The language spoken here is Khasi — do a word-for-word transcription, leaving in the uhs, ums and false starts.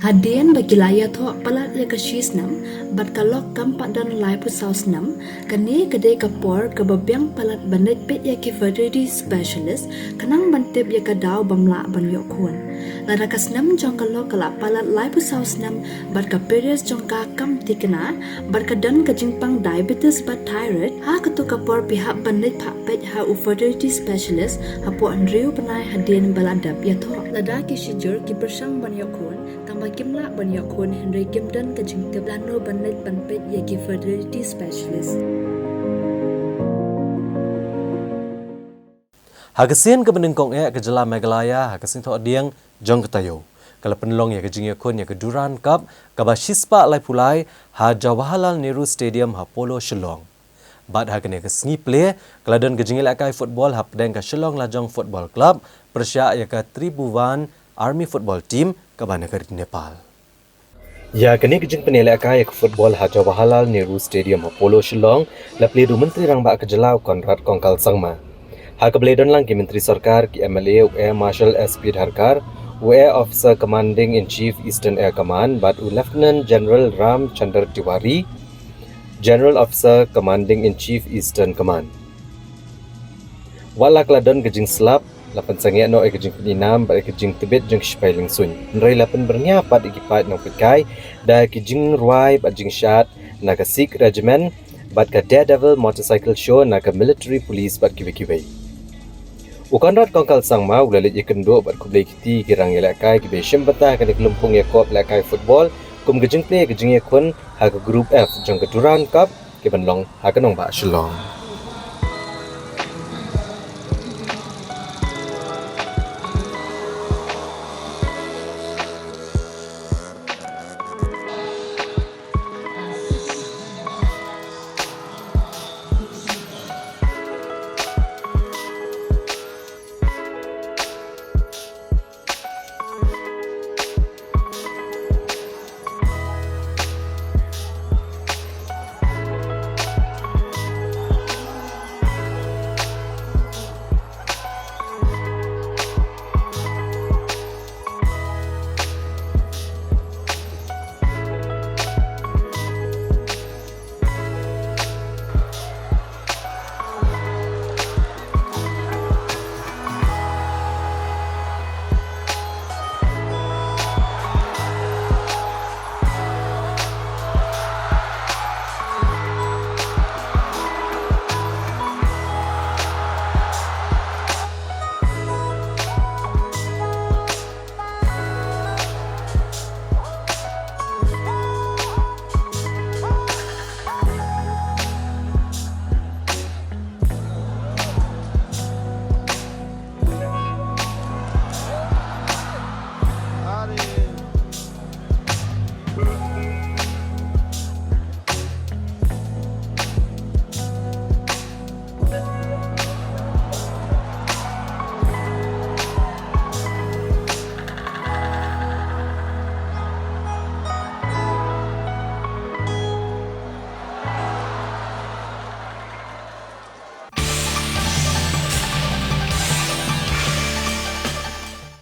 Hadien ba ki la ïathoh palat ïa ka shi snem bad ka lok kam pat don laiphew saw snem, kane ka dei ka por kaba biang palat ban leit peit ïa ki fertility specialist khnang ban tip ïa ka daw bym lah ban ïoh khun. Lada ka snem jong ka lok ka la palat laiphew saw snem bad ka periods jong ka kam thikna bad ka don ka jingpang diabetes bad thyroid, ha kato ka por phi hap ban leit phah peit ha u fertility specialist hapoh hynriew bnai hadien ba la dep ïathoh. Lada ki shijur ki pyrshang ban ïoh khun tangba kim lah ban ïoh khun hynrei kim don ka jingtip lano ban leit ban peit ïa ki fertility specialist. Ha ka sien kaba nyngkong eh, ka jylla Meghalaya ha ka sien thohdieng jong ka taïew ka la pynlong ïa ka jingïakhun ïa ka Durand Cup kaba shispah laiphew lai ha Jawaharlal Nehru Stadium ha Polo, Shillong. Bad ha kane ka sngi plie ka la don ka jingïalehkai football hapdeng ka Shillong Lajong Football Club pyrshah ïa ka Tribhuvan Army Football Team kaba na ka ri Nepal. Ïa kane ka jingpynïalehkai ïa ka football ha Jawaharlal Nehru Stadium ha Polo, Shillong la plie da u Myntri Rangbah ka jylla u Conrad Kongkal Sangma. Ha kaba la ïadon lang ki Myntri Sorkar, ki M L A, u Air Marshal S P Dharkar, u Air Officer Commanding in Chief Eastern Air Command bad u Lieutenant General Ram Chandar Tiwari, General Officer Commanding in Chief Eastern Command. Wat la ka la don ka jingslap, la pynsangeh noh ïa ka jingpyninam bad ïa ka jingtbit jong ki shipai lyngsuin. Hynrei la pynbyrngia pat ïa ki paid nongpeitkai da ki jingrwai bad jingshad na ka Sikh Regiment bad ka Daredevil Motorcycle Show na ka Military Police bad kiwei kiwei. U Conrad Kongkal Sangma u la leit ïakynduh bad khublei kti ïa ki rangïalehkai kiba shim bynta ha kane ka lympung ïakop lehkai football kum ka jingplie ïa ka jingïakhun ha ka Group F jong ka Durand Cup kaban long ha ka nongbah Shillong.